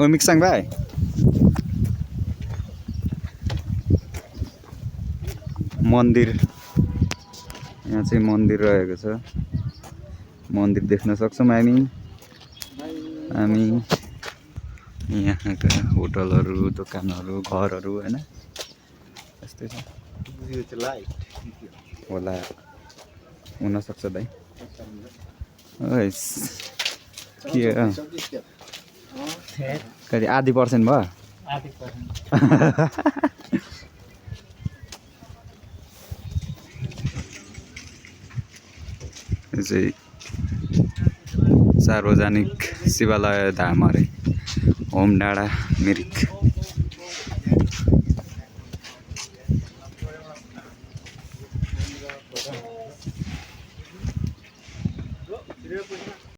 ओ मिक्साङ भाइ मन्दिर यहाँ चाहिँ मन्दिर रहेको छ मन्दिर देख्न सक्छौँ हामी यहाँका होटलहरू दोकानहरू घरहरू हैन यस्तै छ होला हुन सक्छ दाइ के कति आधी पर्सेन्ट भयो यो चाहिँ सार्वजनिक शिवालय धाम अरे होम डाँडा मिरिक